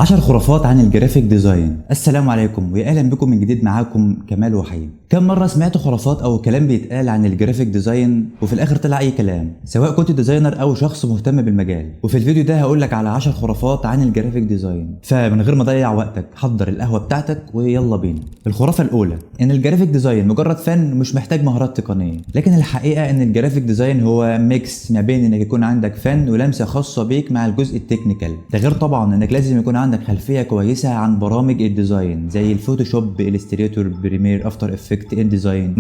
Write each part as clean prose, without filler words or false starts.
10 خرافات عن ال graphic design. السلام عليكم ويا اهلا بكم من جديد، معاكم كمال وحيد. كم مرة سمعت خرافات او كلام بيتقال عن ال graphic design وفي الاخر طلع اي كلام، سواء كنت designer او شخص مهتم بالمجال. وفي الفيديو ده هقول لك على 10 خرافات عن ال graphic design، فمن غير ما اضيع وقتك حضر القهوة بتاعتك ويلا بينا. الخرافة الاولى ان ال graphic design مجرد فن مش محتاج مهارات تقنيه، لكن الحقيقة ان ال graphic design هو mix ما بين انك يكون عندك فن ولمسه خاصة بيك مع الجزء ال technical. ده غير طبعا انك لازم يكون عندك خلفية كويسة عن برامج ال design زي ال Photoshop، Illustrator، Premiere، After Effects، InDesign.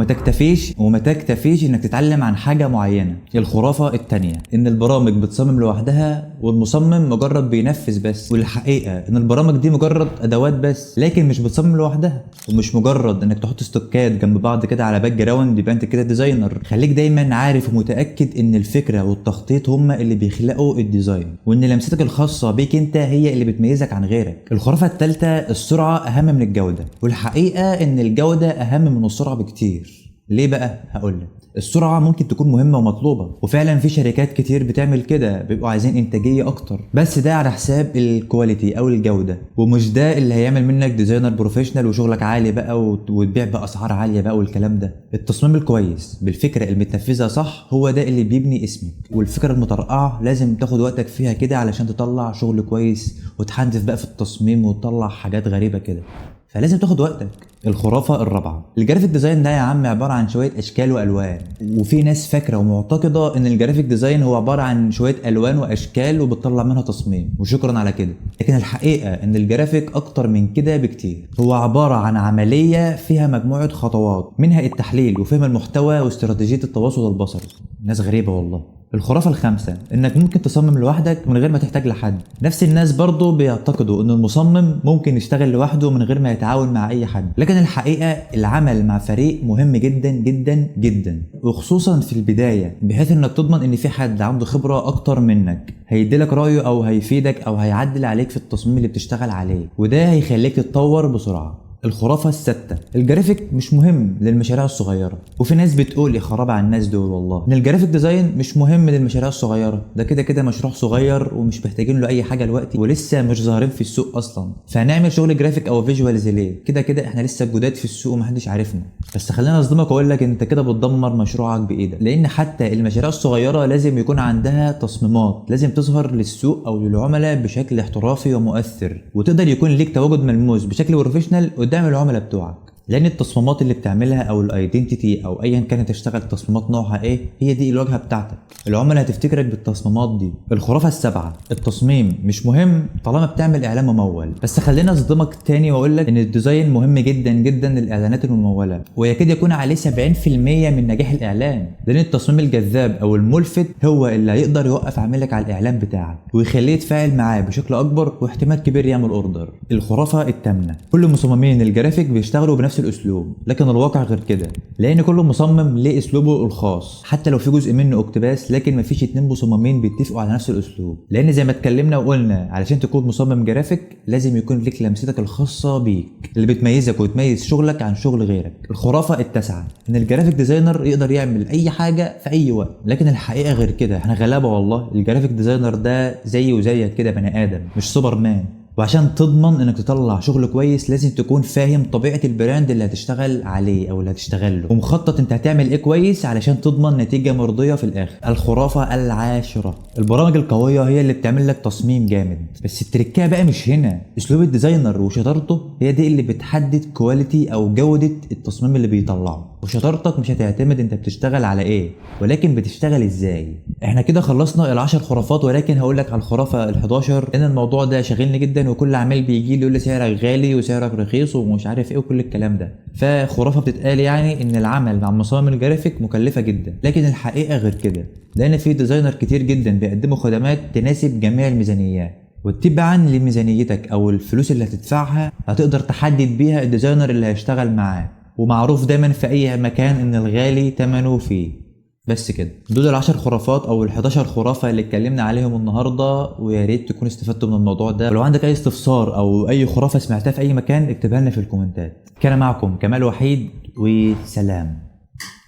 وما تكتفيش انك تتعلم عن حاجة معينه. الخرافة الثانية ان البرامج بتصمم لوحدها والمصمم مجرد بينفذ بس، والحقيقة ان البرامج دي مجرد ادوات بس، لكن مش بتصمم لوحدها، ومش مجرد انك تحط ستوكات جنب بعض كده على background يبقى انت كده designer. خليك دايما عارف ومتاكد ان الفكرة والتخطيط هما اللي بيخلقوا ال design، وان لمستك الخاصة بيك انت هي اللي بتميزك عن غيرك. الخرافة الثالثة السرعة اهم من الجوده، والحقيقة ان الجودة اهم من السرعة بكتير. ليه بقى؟ هقولك. السرعة ممكن تكون مهمة ومطلوبة، وفعلا في شركات كتير بتعمل كده، بيبقوا عايزين انتاجية اكتر، بس ده على حساب ال quality او الجودة، ومش ده اللي هيعمل منك designer professional وشغلك عالي بقى وتبيع باسعار عالية بقى والكلام ده. التصميم الكويس بالفكرة المتنفذة صح هو ده اللي بيبني اسمك، والفكرة المطرقعة لازم تاخد وقتك فيها كده علشان تطلع شغل كويس وتحندف بقى في التصميم وتطلع حاجات غريبة كده، فلازم تاخد وقتك. الخرافة الرابعة ال graphic design ده يا عم عبارة عن شوية أشكال وألوان، وفي ناس فاكرة ومعتقدة إن ال graphic design هو عبارة عن شوية ألوان وأشكال وبتطلع منها تصميم وشكرا على كده. لكن الحقيقة إن الجرافيك أكتر من كده بكتير، هو عبارة عن عملية فيها مجموعة خطوات، منها التحليل وفهم المحتوى واستراتيجية التواصل البصري. ناس غريبة والله. الخرافة الخامسة انك ممكن تصمم لوحدك من غير ما تحتاج لحد. نفس الناس برضو بيعتقدوا ان المصمم ممكن يشتغل لوحده من غير ما يتعاون مع اي حد، لكن الحقيقة العمل مع فريق مهم جدا جدا جدا، وخصوصا في البداية، بحيث انك تضمن ان في حد عنده خبرة اكتر منك هيديلك رأيه او هيفيدك او هيعدل عليك في التصميم اللي بتشتغل عليه، وده هيخليك تتطور بسرعة. الخرافة الستة الجرافيك مش مهم للمشاريع الصغيرة، وفي ناس بتقول يا خراب على الناس دول والله ان ال graphic design مش مهم للمشاريع الصغيرة، ده كده كده مشروع صغير ومش محتاجين له اي حاجة دلوقتي ولسه مش ظاهرين في السوق اصلا، فهنعمل شغل جرافيك او visuals ليه؟ كده كده احنا لسه جداد في السوق ومحدش عارفنا. بس خلينا اصدمك واقول لك انت كده بتدمر مشروعك بايدك، لان حتى المشاريع الصغيرة لازم يكون عندها تصميمات لازم تظهر للسوق او للعملاء بشكل احترافي ومؤثر، وتقدر يكون ليك تواجد ملموس بشكل professional قدام العملاء بتوعك. لان التصميمات اللي بتعملها او ال identity او ايا كانت تشتغل تصميمات نوعها ايه، هي دي الواجهة بتاعتك، العملاء هتفتكرك بالتصميمات دي. الخرافة السابعة التصميم مش مهم طالما بتعمل اعلان ممول. بس خلينا اصدمك تاني واقول لك ان ال design مهم جدا جدا للاعلانات المموله، ويكاد يكون عليه 70% من نجاح الاعلان، لان التصميم الجذاب او الملفت هو اللي هيقدر يوقف عميلك على الاعلان بتاعك ويخليه يتفاعل معاه بشكل اكبر، واحتمال كبير يعمل order. الخرافة الثامنة كل مصممين الجرافيك بيشتغلوا بنفس الاسلوب، لكن الواقع غير كده، لان كل مصمم ليه اسلوبه الخاص، حتى لو في جزء منه اقتباس، لكن مفيش اتنين مصممين بيتفقوا على نفس الاسلوب. لان زي ما اتكلمنا وقلنا علشان تكون مصمم جرافيك لازم يكون ليك لمستك الخاصة بيك اللي بتميزك وتميز شغلك عن شغل غيرك. الخرافة التاسعة ان ال graphic designer يقدر يعمل اي حاجة في اي وقت، لكن الحقيقة غير كده، احنا غلابة والله. ال graphic designer ده زيي وزيك كده، بني ادم مش سوبر مان، وعشان تضمن انك تطلع شغل كويس لازم تكون فاهم طبيعة ال brand اللي هتشتغل عليه او اللي هتشتغل له، ومخطط انت هتعمل ايه كويس علشان تضمن نتيجة مرضية في الاخر. الخرافة العاشرة البرامج القوية هي اللي بتعمل لك تصميم جامد، بس التركايه بقى مش هنا، اسلوب ال designer وشطارته هي دي اللي بتحدد quality او جوده التصميم اللي بيطلعه، وشطارتك مش هتعتمد انت بتشتغل على ايه ولكن بتشتغل ازاي. احنا كده خلصنا العشر خرافات، ولكن هقول لك على الخرافة ال11 لان الموضوع ده شاغلني جدا، وكل عميل بيجي لي يقول لي سعرك غالي وسعرك رخيص ومش عارف ايه وكل الكلام ده. فخرافه بتتقال يعني ان العمل مع مصمم الجرافيك مكلفة جدا، لكن الحقيقة غير كده، لان في designer كتير جدا بيقدموا خدمات تناسب جميع الميزانيات، وتبعا لميزانيتك او الفلوس اللي هتدفعها هتقدر تحدد بيها ال designer اللي هيشتغل معاك. ومعروف دايما في اي مكان ان الغالي تمنه فيه. بس كده دول العشر خرافات او ال11 خرافه اللي اتكلمنا عليهم النهارده، ويا ريت تكونوا استفدتوا من الموضوع ده. ولو عندك اي استفسار او اي خرافه سمعتها في اي مكان اكتبها لنا في الكومنتات. كان معكم كمال وحيد وسلام.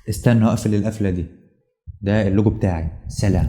استنوا اقفل القفله دي، ده اللوجو بتاعي. سلام.